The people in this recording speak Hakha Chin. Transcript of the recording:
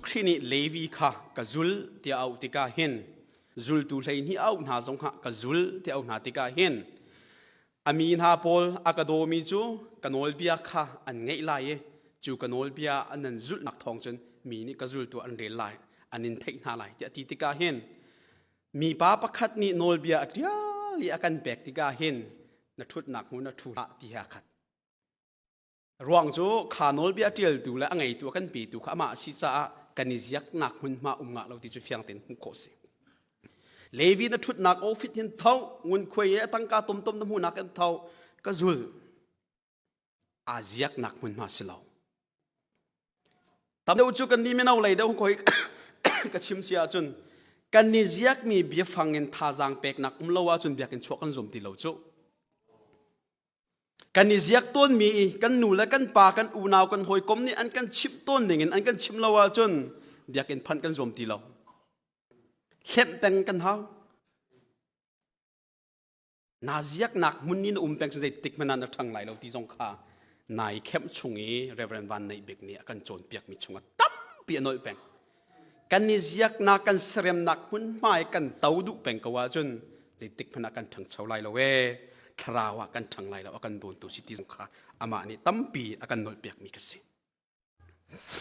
Khrih nih Levi kha ka zul tiah a auh tikah hin zultu 12 a auh hna zong kha ka zul tiah a auh hna tikah hin a mi hna pawl a ka dawmi cu ka nawlbia kha an ngeih lai i cu ka nawlbia an nan zulhnak thawng cun mi nih ka zultu an rel lai, an in theih hna lai tiah a ti tikah hin mipa pakhat nih nawlbia a ṭial i a kan pek tikah hin na ṭhutnak hmun na ṭhu hlah ti he aa khat. Ruang cu kha nawlbia ṭialtu le a ngeitu a kan petu kha amah a si caah kan i ziaknak hmunhma um ngah lo ti cu fiang tein hmuh khawh si. Levi na ṭhutnak ofit hin tho, ngunkhuai i a tangka tomtom na hmuhnak in tho, ka zul. Aa ziaknak hmunhma si lo. Tam deuh cu kan ni mino lei deuh koi ka chim si ahcun kan ni ziakmi biafang in thazaang peknak um lo ahcun biakinn chuah kan zum ti lo cu. Kan i ziak tawnmi i kan nu le kan pa, kan unau, kan hawikom nih an kan chimh tawn ningin an kan chimh lo ahcun biakinn phanh kan zuam ti lo. Hlemh peng kan hau. Naa ziaknak hmun ni na um peng zeitik hmanh ah na ṭhang lai lo ti zong kha nai khemh chung i Reverend Van Neih Bik nih a kan cawnpiakmi chungah tampi a nolh peng. Kan i ziaknak, kan seremnak hmunhma i kan to duh peng ko ahcun zeitik hmanh ah kan ṭhangcho lai lo ee, thlarau ah kan ṭhang lai lo, a kan dawntu si ti zong kha amah nih tampi a kan nolhpiakmi ka si.